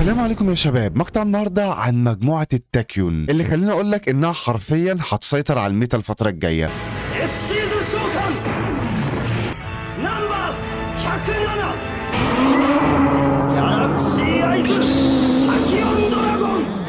السلام عليكم يا شباب. مقطع النهارده عن مجموعة التاكيون اللي خليني اقول لك انها حرفيا هتسيطر على ال meta الفترة الجاية. エクシーズ召喚ナンバーズ107ギャラクシーアイズタキオンドラゴン。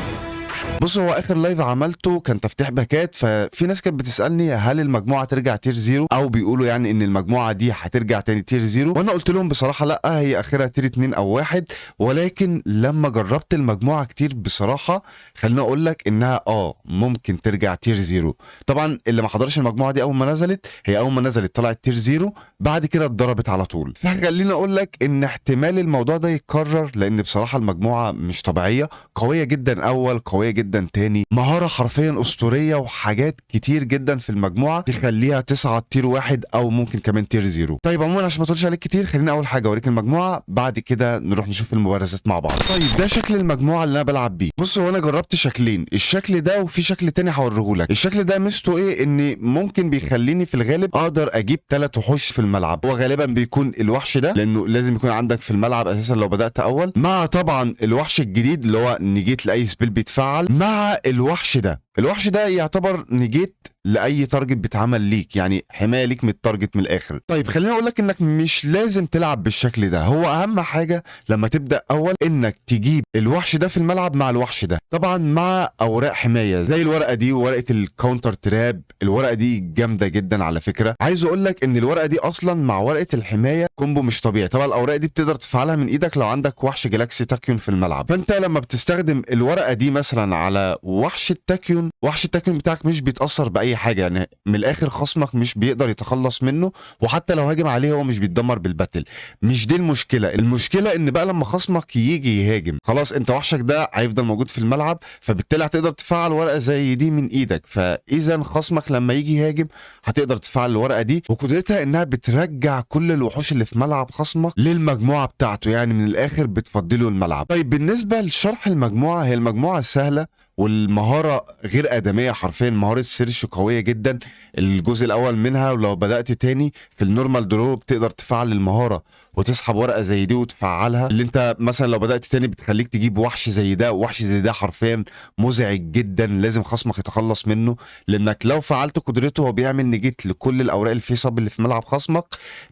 بص، هو اخر live عملته كان تفتيح باكات، ففي ناس كانت بتسالني هل المجموعة ترجع tier zero، او بيقولوا يعني ان المجموعة دي هترجع تاني tier zero، وانا قلت لهم بصراحة لا، هي اخرها tier 2 او 1. ولكن لما جربت المجموعة كتير بصراحة خليني اقول لك انها ممكن ترجع tier zero. طبعا اللي ما حضرش المجموعة دي اول ما نزلت، هي اول ما نزلت طلعت tier zero، بعد كده اتضربت على طول. فخليني اقول لك ان احتمال الموضوع ده يتكرر، لان بصراحة المجموعة مش طبيعيه، قوية جدا اول، قوية جدا تاني، مهارة حرفيا اسطوريه، وحاجات كتير جدا في المجموعة تخليها تصعد tier واحد او ممكن كمان tier zero. طيب عموما عشان ما اطولش عليك كتير، خلينا اول حاجة اوريك المجموعه، بعد كده نروح نشوف المبارزات مع بعض. طيب ده شكل المجموعة اللي انا بلعب بيه. بص، هو انا جربت شكلين، الشكل ده وفي شكل تاني هوريهولك. الشكل ده ميزته ايه؟ ان ممكن بيخليني في الغالب اقدر اجيب ثلاث وحوش في الملعب. هو غالبا بيكون الوحش ده، لانه لازم يكون عندك في الملعب اساسا لو بدات اول، مع طبعا الوحش الجديد اللي هو negate لاي spell بيتفعل، مع الوحش ده. الوحش ده يعتبر negate لاي target بيتعمل ليك، يعني حماية ليك من ال target من الاخر. طيب خليني اقول لك انك مش لازم تلعب بالشكل ده. هو اهم حاجة لما تبدا اول انك تجيب الوحش ده في الملعب مع الوحش ده، طبعا مع اوراق حماية زي الورقة دي وورقة ال counter trap. الورقة دي جامدة جدا على فكره. عايز اقول لك ان الورقة دي اصلا مع ورقة الحماية combo مش طبيعي. طبعا الاوراق دي بتقدر تفعلها من ايدك لو عندك وحش جالاكسي تاكيون في الملعب، فانت لما بتستخدم الورقة دي مثلا على وحش التاكيون، وحش التاكيون بتاعك مش بيتاثر باي حاجه، يعني من الاخر خصمك مش بيقدر يتخلص منه، وحتى لو هاجم عليه هو مش بيتدمر بال battle. مش دي المشكله، المشكلة ان بقى لما خصمك يجي يهاجم، خلاص انت وحشك ده هيفضل موجود في الملعب، فبالتالي هتقدر تفعل ورقة زي دي من ايدك. فاذا خصمك لما يجي يهاجم هتقدر تفعل الورقة دي، وقدرتها انها بترجع كل الوحوش اللي في ملعب خصمك للمجموعة بتاعته، يعني من الاخر بتفضله الملعب. طيب بالنسبة لشرح المجموعه، هي المجموعة سهلة والمهارة غير آدمية حرفيا. مهارة search قوية جدا الجزء الأول منها، ولو بدأت تاني في ال normal draw بتقدر تفعل المهارة وتسحب ورقة زي دي وتفعلها، اللي انت مثلا لو بدأت تاني بتخليك تجيب وحش زي ده. وحش زي ده حرفيا مزعج جدا، لازم خصمك يتخلص منه، لانك لو فعلت قدرته هو بيعمل negate لكل الاوراق ال face up اللي في ملعب خصمك.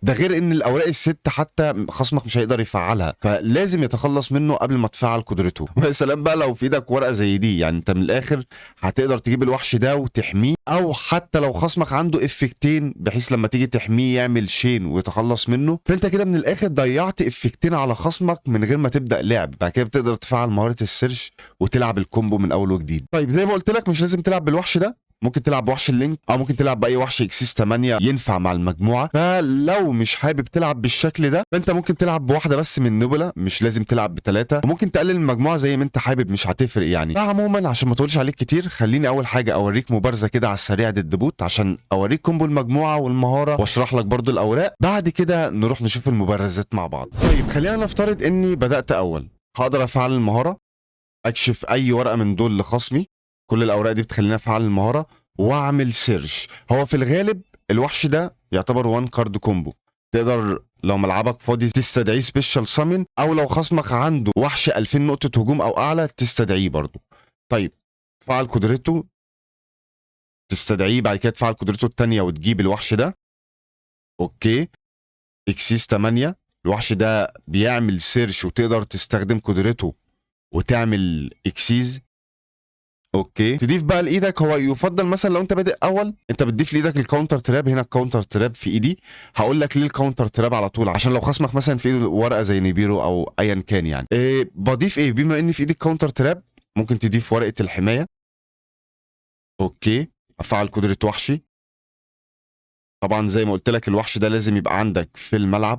ده غير ان الاوراق الست حتى خصمك مش هيقدر يفعلها، فلازم يتخلص منه قبل ما تفعل قدرته. ويا سلام بقى لو في ايدك ورقة زي دي، يعني انت من الاخر هتقدر تجيب الوحش ده وتحميه، او حتى لو خصمك عنده افكتين بحيث لما تيجي تحميه يعمل chain ويتخلص منه، فانت كده من الاخر ضيعت افكتين على خصمك من غير ما تبدا لعب. بعد كده بتقدر تفعل مهارة ال search وتلعب ال combo من اول وجديد. طيب زي ما قلت لك مش لازم تلعب بالوحش ده، ممكن تلعب بوحش ال link او ممكن تلعب باي وحش اكسيس 8 ينفع مع المجموعه. فلو مش حابب تلعب بالشكل ده فانت ممكن تلعب بواحدة بس من نوبلا، مش لازم تلعب بثلاثه، وممكن تقلل المجموعة زي ما انت حابب، مش هتفرق يعني. فعموما عشان ما اطولش عليك كتير، خليني اول حاجة اوريك مبارزه كده على السريع ضد bot عشان اوريك combo المجموعة والمهاره، واشرح لك برضو الاوراق، بعد كده نروح نشوف المبارزات مع بعض. طيب خلينا نفترض اني بدات اول، هقدر افعل المهاره، اكشف اي ورقة من دول لخصمي. كل الاوراق دي بتخليني افعل المهارة واعمل search. هو في الغالب الوحش ده يعتبر one card combo، تقدر لو ملعبك فاضي تستدعيه special summon، او لو خصمك عنده وحش 2000 نقطة هجوم او اعلى تستدعيه برضه. طيب فعل قدرته، تستدعيه، بعد كده تفعل قدرته التانية وتجيب الوحش ده. okay، اكسيس 8، الوحش ده بيعمل search وتقدر تستخدم قدرته وتعمل اكسيز. okay، تضيف بقى لايدك. هو يفضل مثلا لو انت بادئ اول انت بتضيف لايدك ال counter trap. هنا ال counter trap في ايدي، هقول لك ليه ال counter trap على طول، عشان لو خصمك مثلا في ايده ورقة زي نيبيرو او ايا كان. يعني إيه بضيف ايه؟ بما ان في ايدي ال counter trap ممكن تضيف ورقة الحمايه. okay، افعل قدره وحشي. طبعا زي ما قلت لك الوحش ده لازم يبقى عندك في الملعب.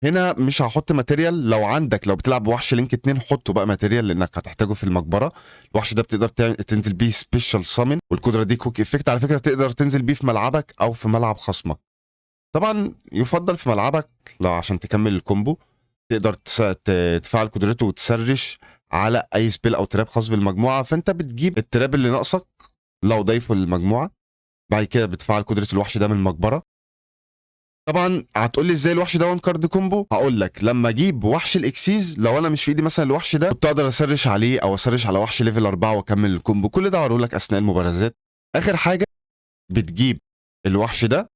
هنا مش هحط material، لو عندك لو بتلعب بوحش link 2 حطه بقى material لانك هتحتاجه في المقبره. الوحش ده بتقدر تنزل بيه special summon، والقدرة دي quick effect على فكره، تقدر تنزل بيه في ملعبك او في ملعب خصمك. طبعا يفضل في ملعبك لو عشان تكمل ال combo. تقدر تفعل قدرته وت search على اي spell او trap خاص بالمجموعه، فانت بتجيب ال trap اللي ناقصك لو ضايفه للمجموعه. بعد كده بتفعل قدره الوحش ده من المقبره. طبعا هتقول لي ازاي الوحش ده one card combo؟ هقول لك، لما اجيب وحش ال Xyz، لو انا مش في ايدي مثلا الوحش ده، كنت اقدر ا search عليه او ا search على وحش level 4 واكمل ال combo. كل ده هوريه لك اثناء المبارزات. اخر حاجة بتجيب الوحش ده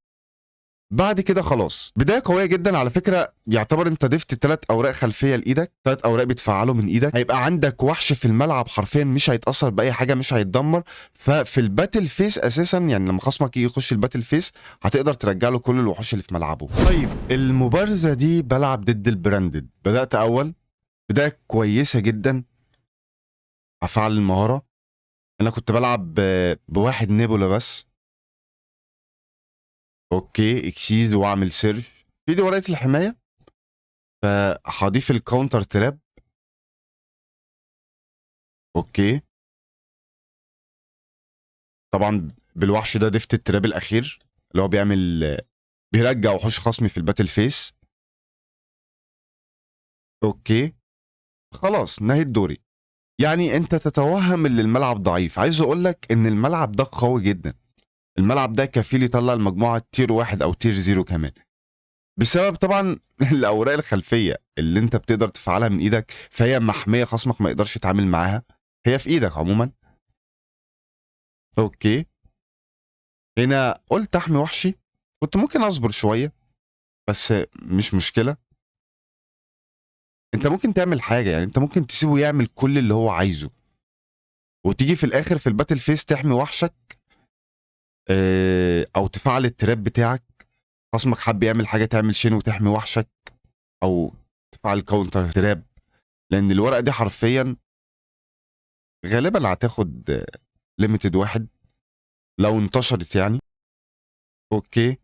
بعد كده، خلاص. بداية قوية جدا على فكره. يعتبر انت ضفت ثلاث اوراق خلفية لايدك، ثلاث اوراق بيتفعلوا من ايدك. هيبقى عندك وحش في الملعب حرفيا مش هيتاثر باي حاجه، مش هيتدمر. ففي ال battle phase اساسا، يعني لما خصمك يجي يخش ال battle phase، هتقدر ترجع له كل الوحوش اللي في ملعبه. طيب، المبارزة دي بلعب ضد ال Branded. بدات اول، بداية كويسة جدا. هفعل المهاره. انا كنت بلعب بواحد نيبولا بس. okay، Xyz واعمل search. في دي ورقة الحمايه، فهضيف ال counter trap. okay، طبعا بالوحش ده ضفت ال trap الاخير اللي هو بيعمل بيرجع وحوش خصمي في ال battle phase. okay، خلاص نهيت دوري. يعني انت تتوهم ان الملعب ضعيف، عايز اقول لك ان الملعب ده قوي جدا. الملعب ده كفيل يطلع المجموعة tier 1 او tier zero كمان، بسبب طبعا الاوراق الخلفية اللي انت بتقدر تفعلها من ايدك، فهي محميه، خصمك ما يقدرش يتعامل معاها، هي في ايدك عموما. okay، هنا قلت احمي وحشي. كنت ممكن اصبر شويه، بس مش مشكله. انت ممكن تعمل حاجه، يعني انت ممكن تسيبه يعمل كل اللي هو عايزه وتيجي في الاخر في ال battle phase تحمي وحشك او تفعل ال trap بتاعك. خصمك حب يعمل حاجه، تعمل chain وتحمي وحشك او تفعل counter trap، لان الورقة دي حرفيا غالبا هتاخد limited 1 لو انتشرت يعني. okay،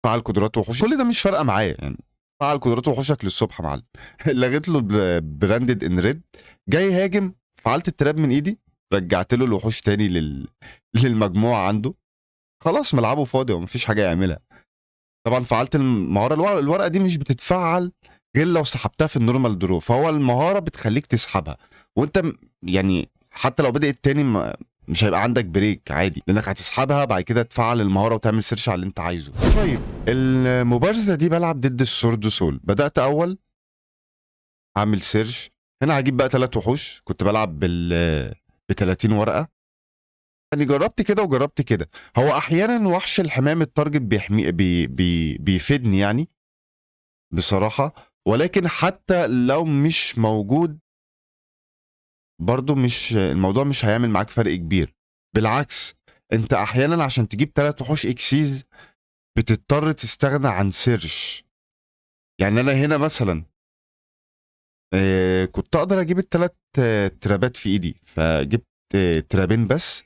فعل قدرات وحوش، كل ده مش فارقه معايا. يعني فعل قدرات وحوشك للصبح يا معلم. لغيت له Branded in Red. جاي هاجم، فعلت ال trap من ايدي، رجعت له الوحوش تاني للمجموعة عنده. خلاص، ملعبه فاضي ومفيش حاجة يعملها. طبعا فعلت المهاره. الورقة دي مش بتتفعل غير لو سحبتها في ال normal draw، فهو المهارة بتخليك تسحبها وانت يعني حتى لو بدأت تاني مش هيبقى عندك break عادي، لانك هتسحبها بعد كده تفعل المهارة وتعمل search على اللي انت عايزه. طيب، المبارزة دي بلعب ضد ال Swordsoul. بدات اول، هعمل search. هنا هجيب بقى ثلاث وحوش. كنت بلعب ب 30 ورقه. يعني جربت كده وجربت كده. هو احيانا وحش الحمام ال target بيحمي بي بي بيفيدني يعني بصراحه، ولكن حتى لو مش موجود برضو مش الموضوع مش هيعمل معاك فرق كبير. بالعكس، انت احيانا عشان تجيب ثلاث وحوش Xyz بتضطر تستغنى عن search. يعني انا هنا مثلا كنت اقدر اجيب الثلاث trap ات في ايدي، فجبت trap ين بس،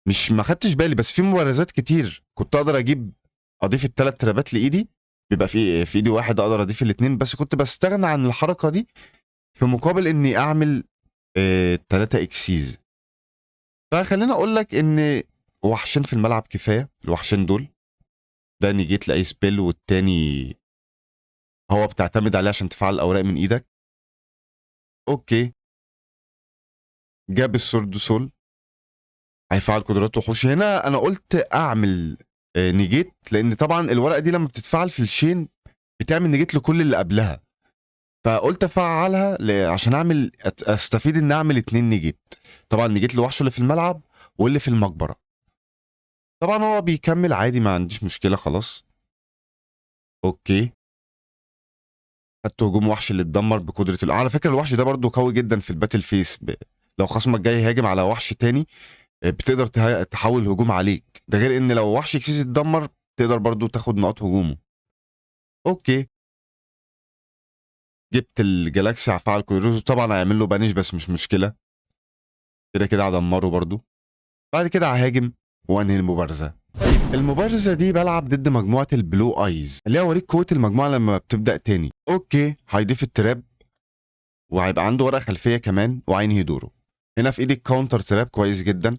مش ما خدتش بالي. بس في مبارزات كتير كنت اقدر اجيب اضيف الثلاث trap ات لايدي، بيبقى في ايدي واحد، اقدر اضيف الاثنين، بس كنت بستغنى عن الحركة دي في مقابل اني اعمل 3 Xyz. فخلينا اقول لك ان وحشين في الملعب كفايه. الوحشين دول، ده negate لاي spell، والتاني هو بتعتمد عليه عشان تفعل الاوراق من ايدك. okay، جاب ال Swordsoul، هيفعل قدرات وحوش. هنا انا قلت اعمل negate، لان طبعا الورقة دي لما بتتفعل في ال chain بتعمل negate لكل اللي قبلها، فقلت افعلها عشان اعمل استفيد ان اعمل اتنين negate. طبعا negate لوحشه اللي في الملعب واللي في المقبره. طبعا هو بيكمل عادي، ما عنديش مشكله، خلاص. okay، خدت هجوم وحش اللي اتدمر بقدره على فكرة الوحش ده برضو قوي جدا في ال battle phase. لو خصمك جاي يهاجم على وحش تاني بتقدر تحول الهجوم عليك. ده غير ان لو وحش Xyz اتدمر تقدر برضو تاخد نقاط هجومه. okay، جبت ال Galaxy، هفعل قدرته. طبعا هيعمل له banish، بس مش مشكله، كده كده هدمره برضو. بعد كده ههاجم وانهي المبارزه. طيب، المبارزة دي بلعب ضد مجموعة ال Blue Eyes، اللي هي اوريك قوة المجموعة لما بتبدا تاني. okay، هيضيف ال trap وهيبقى عنده ورقة خلفية كمان وهينهي دوره. هنا في ايدي ال counter trap، كويس جدا،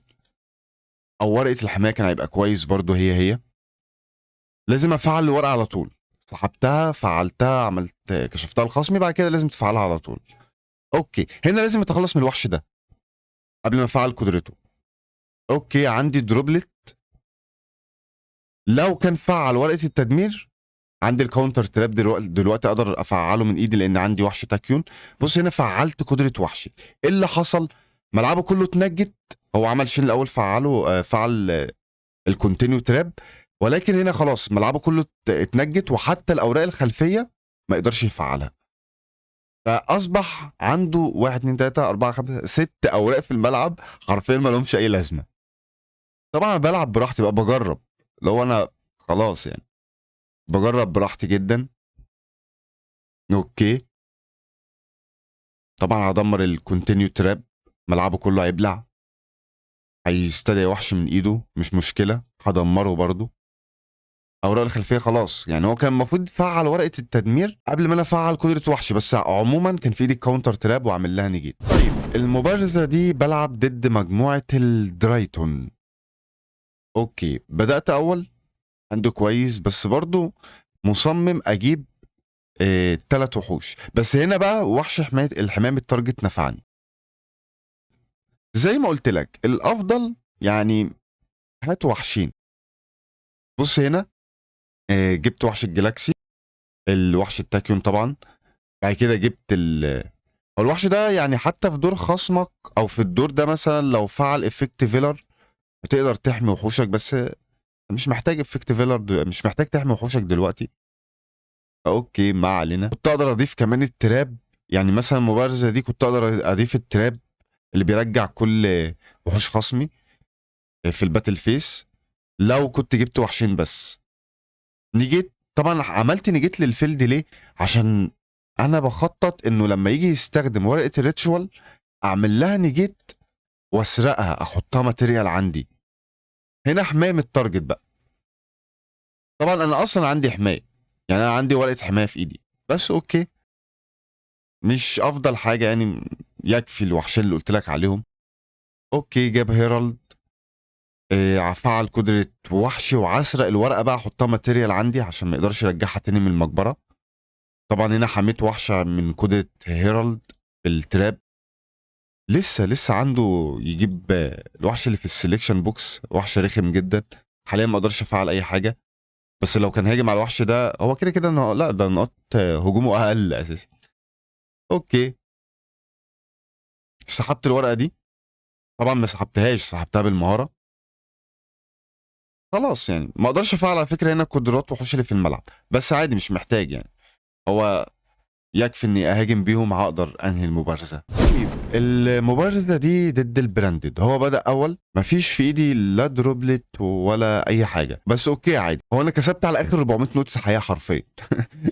او ورقة الحماية كان هيبقى كويس برضو. هي هي لازم افعل الورقة على طول. سحبتها، فعلتها، عملت كشفتها لخصمي، بعد كده لازم تفعلها على طول. okay، هنا لازم اتخلص من الوحش ده قبل ما افعل قدرته. okay، عندي droplet. لو كان فعل ورقة التدمير، عندي ال counter trap دلوقتي اقدر افعله من ايدي لان عندي وحش تاكيون. بص هنا فعلت قدره وحشي، ايه اللي حصل؟ ملعبه كله اتنجت. هو عمل chain الاول فعله، فعل ال continuous trap، ولكن هنا خلاص ملعبه كله اتنجت، وحتى الاوراق الخلفية ما يقدرش يفعلها. فاصبح عنده 1 2 3 4 5 6 اوراق في الملعب حرفيا ما لهمش اي لازمه. طبعا انا بلعب براحتي بقى، بجرب، لو انا خلاص يعني بجرب براحتي جدا. okay طبعا هدمر ال continuous trap، ملعبه كله هيبلع، هيستدعي وحش من ايده مش مشكلة، هدمره برضو. اوراق الخلفية خلاص، يعني هو كان المفروض فعل ورقة التدمير قبل ما انا افعل قدره وحش، بس عموما كان في ايدي ال counter trap وعامل لها negate. طيب المبارزة دي بلعب ضد مجموعة الدرايتون. okay بدات اول عنده كويس، بس برضو مصمم اجيب 3 وحوش. بس هنا بقى وحش حماية الحماية من ال target نفعني. زي ما قلت لك الافضل يعني هات وحشين. بص هنا جبت وحش ال Galaxy، الوحش التاكيون طبعا. بعد كده جبت هو الوحش ده يعني حتى في دور خصمك او في الدور ده مثلا لو فعل effect Veiler بتقدر تحمي وحوشك، بس مش محتاج effect Veiler، مش محتاج تحمي وحوشك دلوقتي. okay ما علينا. كنت اقدر اضيف كمان ال trap، يعني مثلا المبارزة دي كنت اقدر اضيف ال trap اللي بيرجع كل وحوش خصمي في ال battle phase لو كنت جبت وحشين بس. negate طبعا عملت negate لل field ليه؟ عشان انا بخطط انه لما يجي يستخدم ورقة ال ritual اعمل لها negate واسرقها احطها material عندي. هنا حماية من ال target بقى. طبعا انا اصلا عندي حماية، يعني انا عندي ورقة حماية في ايدي، بس okay مش افضل حاجة يعني، يكفي الوحشين اللي قلت لك عليهم. okay جاب Herald، فعل قدرة وحش وعسرق الورقة بقى احطها material عندي عشان ما يقدرش يرجعها تاني من المقبرة. طبعا هنا حميت وحشة من قدرة Herald بال trap. لسه عنده يجيب الوحش اللي في ال selection box، وحش رخم جدا. حاليا ما اقدرش افعل اي حاجة، بس لو كان هاجم على الوحش ده هو كده كده لا ده نقاط هجومه اقل اساسا. okay سحبت الورقة دي، طبعا ما سحبتهاش، سحبتها بالمهارة. خلاص يعني ما اقدرش افعل على فكرة هنا قدرات وحوش اللي في الملعب، بس عادي مش محتاج يعني، هو يكفي اني اهاجم بيهم هقدر انهي المبارزة. طيب المبارزة دي ضد ال Branded. هو بدأ اول، مفيش في ايدي لا droplet ولا اي حاجة، بس okay عادي. هو انا كسبت على اخر 400 نقطة حياة حرفيا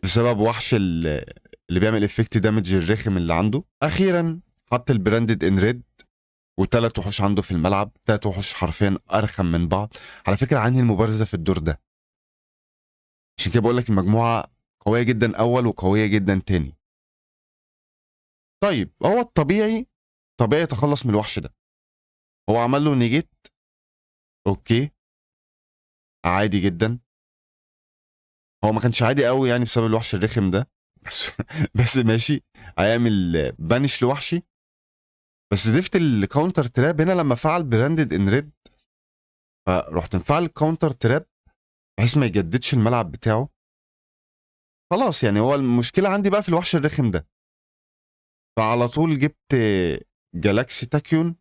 بسبب وحش اللي بيعمل effect damage الرخم اللي عنده. اخيرا حط ال Branded in Red وثلاث وحوش عنده في الملعب، 3 وحوش حرفيا ارخم من بعض. على فكرة عنهي المبارزة في الدور ده، عشان كده بقول لك المجموعة قوية جدا اول وقويه جدا تاني. طيب هو الطبيعي طبيعي يتخلص من الوحش ده، هو عمل له negate، okay عادي جدا. هو ما كانش عادي قوي يعني بسبب الوحش الرخم ده، بس ماشي. هيعمل banish لوحشي، بس ضفت ال counter trap هنا لما فعل Branded in Red، فرحت مفعل ال counter trap بحيث ما يجددش الملعب بتاعه. خلاص يعني هو المشكلة عندي بقى في الوحش الرخم ده، فعلى طول جبت Galaxy تاكيون.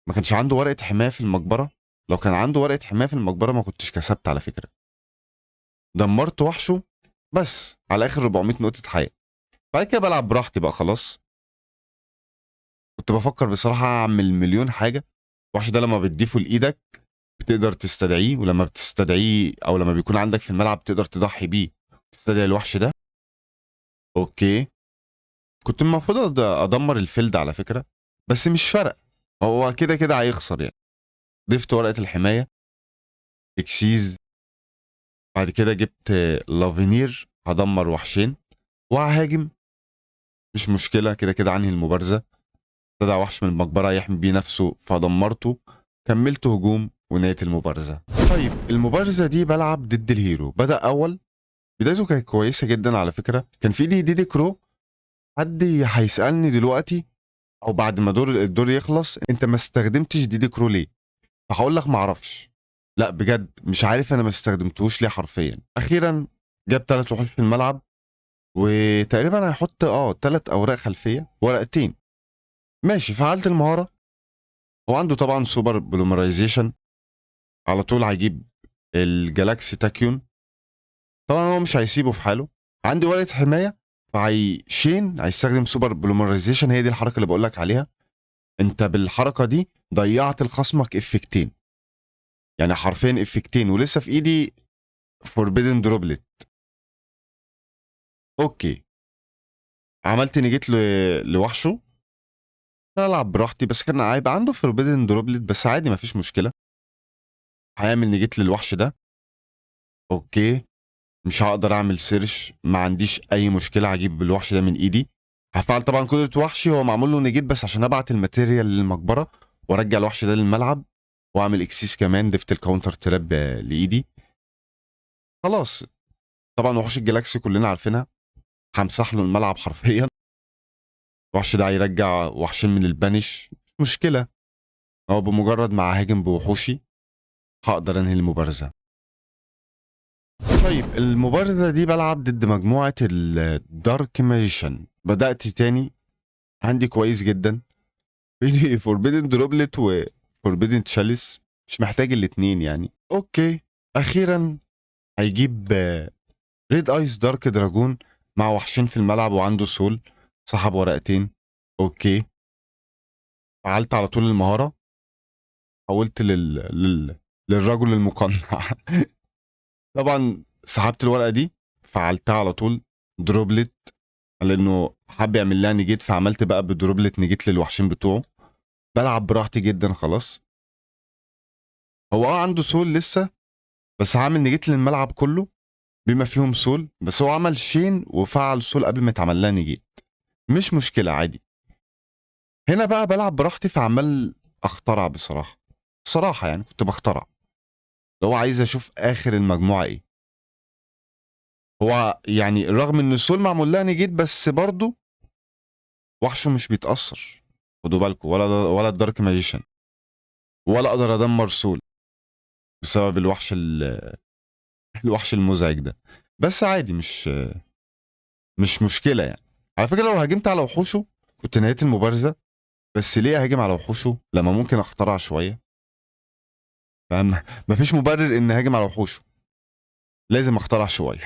ما كانش عنده ورقة حماية في المقبرة، لو كان عنده ورقة حماية في المقبرة ما كنتش كسبت على فكرة. دمرت وحشة بس على آخر 400 نقطة حياة. بعد كده بلعب براحتي بقى خلاص. كنت بفكر بصراحة أعمل مليون حاجة. الوحش ده لما بتضيفه لإيدك بتقدر تستدعيه، ولما بتستدعيه أو لما بيكون عندك في الملعب تقدر تضحي بيه تستدعي الوحش ده. okay كنت المفروض أدمر ال field على فكرة، بس مش فارق، هو كده كده هيخسر يعني. ضفت ورقة الحماية Xyz، بعد كده جبت لافينير، هدمر وحشين وهاجم، مش مشكلة كده كده عنهي المبارزة. استدعى وحش من المقبرة يحمي بيه نفسه فدمرته، كملت هجوم ونهاية المبارزة. طيب المبارزة دي بلعب ضد ال hero. بدأ أول، بدايته كانت كويسة جدا على فكرة. كان في ايدي ديدي كرو. حد هيسألني دلوقتي أو بعد ما الدور يخلص، أنت ما استخدمتش ديدي كرو ليه؟ فهقول لك معرفش. لا بجد مش عارف انا ما استخدمتهوش ليه حرفيا. اخيرا جاب 3 وحوش في الملعب، وتقريبا هيحط 3 اوراق خلفية، ورقتين. ماشي، فعلت المهارة. هو عنده طبعا Super Polymerization، على طول هيجيب ال Galaxy Tachyon. طبعا هو مش هيسيبه في حاله، عندي ورقة حماية، فهي chain هيستخدم Super Polymerization. هي دي الحركة اللي بقولك عليها. انت بالحركة دي ضيعت لخصمك effect ين، يعني حرفيا effect ين، ولسه في ايدي Forbidden Droplet. okay، عملت negate لوحشه، العب براحتي، بس كان هيبقى عنده Forbidden Droplet، بس عادي مفيش مشكلة. هيعمل negate للوحش ده. okay، مش هقدر اعمل search، ما عنديش اي مشكلة، هجيب الوحش ده من ايدي. هفعل طبعا قدره وحشي، هو معمول له negate بس عشان ابعت ال material للمقبره وارجع الوحش ده للملعب، واعمل اكسيس كمان، ضفت ال counter trap لايدي. خلاص، طبعا وحوش ال Galaxy كلنا عارفينها، همسح له الملعب حرفيا. الوحش ده هيرجع وحشين من ال banish، مش مشكلة، هو بمجرد ما هاجم بوحوشي هقدر انهي المبارزة. طيب المبارزة دي بلعب ضد مجموعة ال Dark Magician. بدأت تاني عندي كويس جدا، في Forbidden Droplet و Forbidden Chalice، مش محتاج الاتنين يعني. okay، اخيرا هيجيب Red Eyes Dark Dragoon مع وحشين في الملعب وعنده soul، سحب ورقتين. okay، فعلت على طول المهارة، حولت للرجل المقنع. طبعا سحبت الورقة دي فعلتها على طول Droplet، لانه حب يعمل لها negate، فعملت بقى ب Droplet negate للوحشين بتوعه. بلعب براحتي جدا خلاص. هو عنده soul لسه، بس هعمل negate للملعب كله بما فيهم soul، بس هو عمل chain وفعل soul قبل ما يتعمل لها negate، مش مشكلة عادي. هنا بقى بلعب براحتي، فعمال اخترع بصراحة، صراحة يعني كنت بخترع، لو عايز اشوف اخر المجموعة ايه. هو يعني رغم ان ال soul معمول لها negate، بس برضه وحشة مش بيتأثر، خدوا بالكم، ولا ال Dark Magician، ولا اقدر ادمر soul بسبب الوحش المزعج ده، بس عادي مش مشكلة يعني. على فكرة لو هاجمت على وحوشه كنت نهيت المبارزة، بس ليه اهاجم على وحوشه لما ممكن اخترع شوية؟ فاهم؟ مفيش مبرر ان هاجم على وحوشه، لازم اخترع شوية.